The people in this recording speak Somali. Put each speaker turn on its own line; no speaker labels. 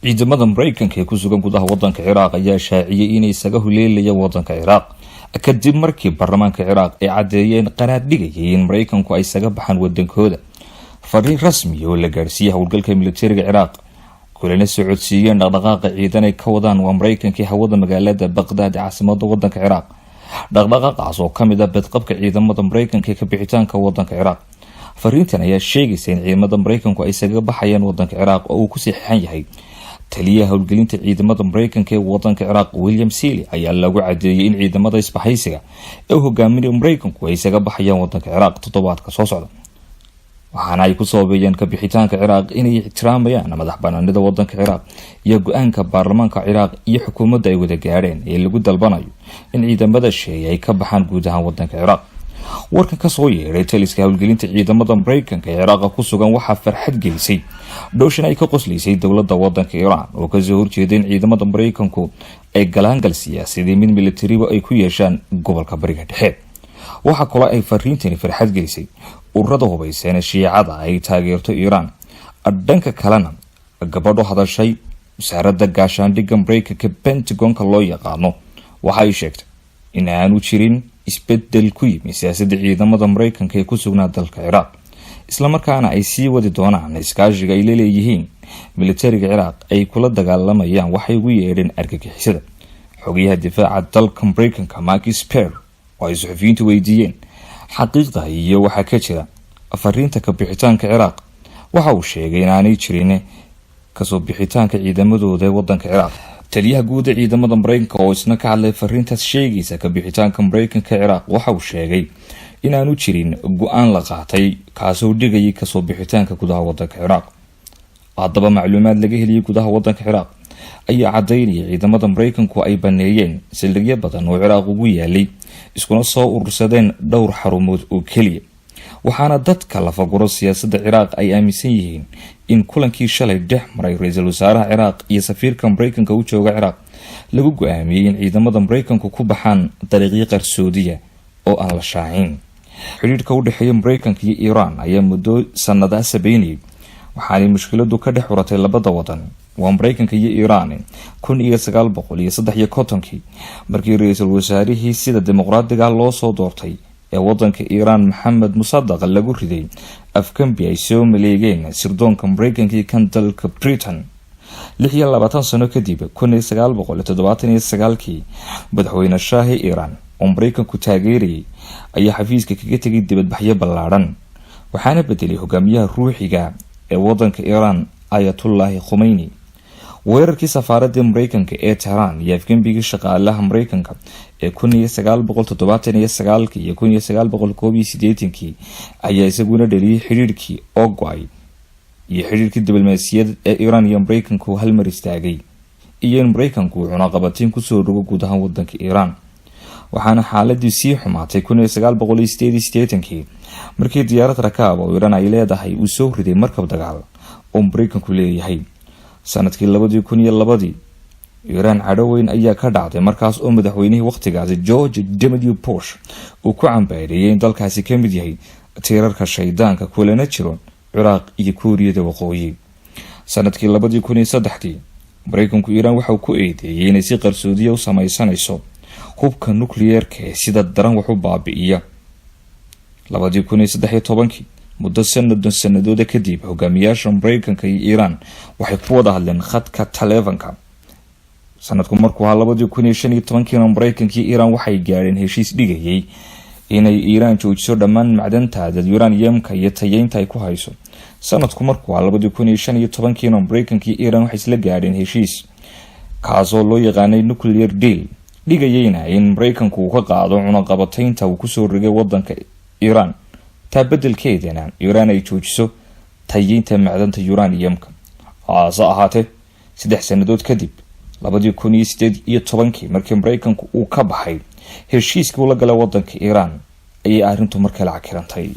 Ciidamada Maraykanka ee ku sugan gudaha wadanka Ciraaq ayaa shaaciyey inay isaga huleelayaan wadanka Ciraaq, kadib markii baarlamaanka Ciraaq ay caddeeyeen qaraar dhigayay in Maraykanku ay isaga baxaan wadankooda. Fariin rasmiya oo la gaadhsiiyey howlgalka militariga Ciraaq, kulana socodsiiyeen dhaqdhaqaaqa ciidan ay ka wadaan waa Maraykankii hawada magaalada Baqdaad ee caasimada wadanka Ciraaq, dhaqdhaqaaqaas oo kamid ah badqabka ciidamada Maraykanka ee ka bixitaanka wadanka Ciraaq. Fariintan ayaa sheegaysa in ciidamada Maraykanku ay isaga baxayaan wadanka Ciraaq, oo uu ku saxiixan yahay taliyaha howlgelinta ciidamada Maraykanka ee wadanka Ciraaq, William Seely, ayaa lagu cadeeyey in ciidamada isbahaysiga ee u hogaaminaya Maraykanku ay isaga baxayaan wadanka Ciraaq toddobaadka soo socda. Waxaana ay ku sababeeyeen ka bixitaanka Ciraaq inay ixtiraamayaan madax banaanida wadanka Ciraaq iyo go-aanka baarlamaanka Ciraaq iyo xukuumadda ay wada gaadheen ee lagu dalbanayo in ciidamada sheeye ay ka baxaan guud ahaan wadanka Ciraaq. Warkan kasoo yeedhay taliska howlgelinta ciidamada Maraykanka ee Ciraaqa ku sugan waxaa farxad gelisay, dhooshan ay ka qoslaysay dowladda wadanka Iiraan, oo kasoo horjeeda in ciidamada Maraykanku ay galaangal siyaasadii mid militariba ay ku yeeshaan gobolka Bariga Dhexe. Waxaa kaloo ay fariintani farxad gelisay ururada hubaysan ee Shiicada ay taageerto Iiraan. Dhanka kalena, gabadho hadashay wasaaradda gaashaandhigga Maraykanka, Pentagonka loo yaqaano, waxa ay sheegtay in aanu jirin isbedel ku yimi siyaasadda ciidamada Maraykanka ee ku sugnaa dalka Ciraaq, islamarkaana ay sii wadi doonaan iskaashiga ay laleeyihiin militariga Ciraaq ay kula dagaalamayaan waxay ugu yeedheen argagixisada. Xogayaha difaaca dalka Maraykanka, Mark Esper, oo ay suxufiyiintu weydiiyeen xaqiiqda iyo waxaa ka jira fariinta ka bixitaanka Ciraaq, waxa uu sheegay in aanay jirin kasoo bixitaanka ciidamadooda ee wadanka Ciraaq. Taliyaha guud ee ciidamada Maraykanka, oo isna ka hadlay fariintaas sheegaysa ka bixitaanka Maraykanka Ciraaq, waxa uu sheegay inaanu jirin go-aan la qaatay kaasoo dhigayay kasoo bixitaanka gudaha wadanka Ciraaq. Haddaba, macluumaad laga heliyay gudaha wadanka Ciraaq ayaa cadaynaya ciidamada Maraykanku ay baneeyeen saldhigyo badan oo Ciraaq ugu yaalay, iskuna soo urursadeen dhowr xarumood oo keliya. Waxaana dadka lafaguro siyaasadda Ciraaq ay aaminsan yihiin in kulankii shalay dhex maray ra-iisul wasaaraha Ciraaq iyo safiirka Maraykanka u jooga Ciraaq lagu go-aamiyey in ciidamada Maraykanku ku baxaan dariiqyo qarsoodiya oo aan la shaacin. Xidhiidhka u dhexeeya Maraykanka iyo Iiraan ayaa muddo sanadaa sabeynayay, waxaanay mushkiladu ka dhex curatay labada wadan, waa Maraykanka iyo Iiraan, 1953-kii, markii ra-iisul wasaarihii sida dimuqraadiga loo soo doortay ee wadanka Iiraan, Maxamed Musadaq, lagu riday afkambi ay soo maleegeen sirdoonka Maraykanka iyo kan dalka Britain. 26 sano kadib, 1979-kii, madaxweyne shaahi Iiraan oo Maraykanku taageerayay ayaa xafiiska kaga tegay dibadbaxyo ballaadhan, waxaana bedelay hogaamiyaha ruuxiga ee wadanka Iiraan, Ayatullaahi Khumeyni. Weerarkii safaaradii Maraykanka ee Tehraan iyo afgembigii shaqaalaha Maraykanka ee 1979-kii iyo 1981-kii ayaa isaguna dhaliyay xidhiirhkii oo go-ay iyo xidhiirkii diblomaasiyad ee Iiraan iyo Maraykanku hal mar istaagay, iyo in Maraykanku uu cunaqabateyn kusoo rogo guud ahaan wadanka Iiraan. Waxaana xaaladii sii xumaatay 1988-kii, markii diyaarad rakaab oo Iiraan ay leedahay uu soo riday markab dagaal oo Maraykanku leeyahay. Sanadkii 2002-dii, Iiraan cadho weyn ayaa ka dhacday, markaas oo madaxweynihii wakhtigaasi, George W Bush, uu ku cambaareeyay in dalkaasi ka mid yahay tiirarka shaydaanka, kulana jiro Ciraaq iyo Kuuriyada Waqooyi. Sanadkii 2003-dii, Maraykanku Iiraan waxauu ku eedeeyey inay si qarsoodiya u sameysanayso hubka nukliyeerka ee sida daran wax u baabi'iya. 2013-kii, muddo sanado sanadooda kadib, hogaamiyaasha Maraykanka iyo Iiraan waxay ku wada hadleen khadka taleefanka. Sanadku markuu ahaa 2015-kiina, Maraykanka iyo Iiraan waxay gaadheen heshiis dhigayay inay Iiraan joojiso dhammaan macdanta uraniumka iyo tayeynta ay ku hayso. Sanadku markuu ahaa 2015-kiina, Maraykanka iyo Iiraan waxay isla gaadheen heshiis kaasoo loo yaqaanay nuclear deal, dhigayeyna in Maraykanku uu ka qaado cunaqabataynta uu kusoo rogay wadanka Iiraan, taa bedelkeedana Iiraan ay joojiso tayeynta macdanta uraniumka. Hase ahaatee, 3 sanadood kadib, 2018-kii, markii Maraykanku uu ka baxay heshiiskii ula galay wadanka Iiraan, ayay arrintu mar kale cakirantay.